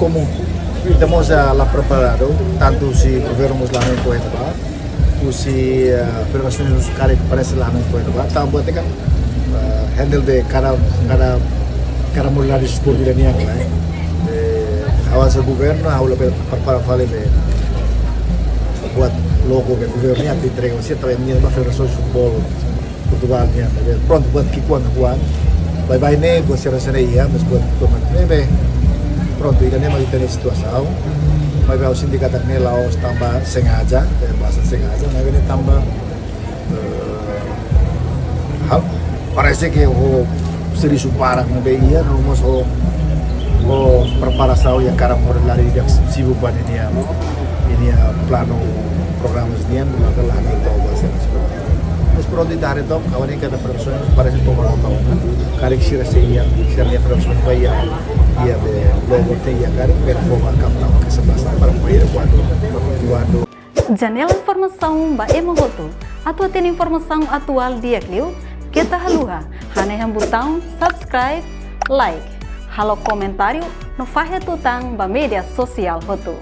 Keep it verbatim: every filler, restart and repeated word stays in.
Ita mós la preparadu, tantu husi governu mós la hanoin kona-ba, husi, eh, federasaun mós karik parese la hanoin kona-ba, tanba buat ne'e kan, eh, handle de kada, kada, kada modalidade desportu ida-ne'e, eh. Eh, ha'u hanesan governu, ha'u labele prepara fali be buat logo be governu nian atu entrega, se também nian ba federasaun futebol Portugal nian, be prontu buat ki'ikoan, ki'ikoan. Baibain ne'e, buat sira-sira iha, mas buat ki'ikoan ne'e be. Prontu, ida-ne'e mak ita-nia situasaun. Maibé ha'u sente katak ne'e la'ós tanba sengaja, eh, bahasa sengaja, maibé ne'e tanba, eh, ha'u, parese ke ho servisu barak ne'ebé iha, no mós ho, ho preparasaun iha kada modalidade ida sibuk ba ninia, ninia planu programas nian, maka la hanoin to'o ba sira. Mas prontu, ita haree took, kawan, ne'e kada federasaun parese to'o ba to'o. Karik sira sei iha, sira-nia federasaun ba iha, iha be logo tiha iha karik, pero fó ba kaptaun ke sebelah sana para apoiar kuandu, kuandu Janela informasaun ba ema hotu. Atu hatene informasaun atuál di'ak liu, keta haluha hanehan butaun subscribe, like, halo komentáriu no fahe tutan ba média sosiál hotu.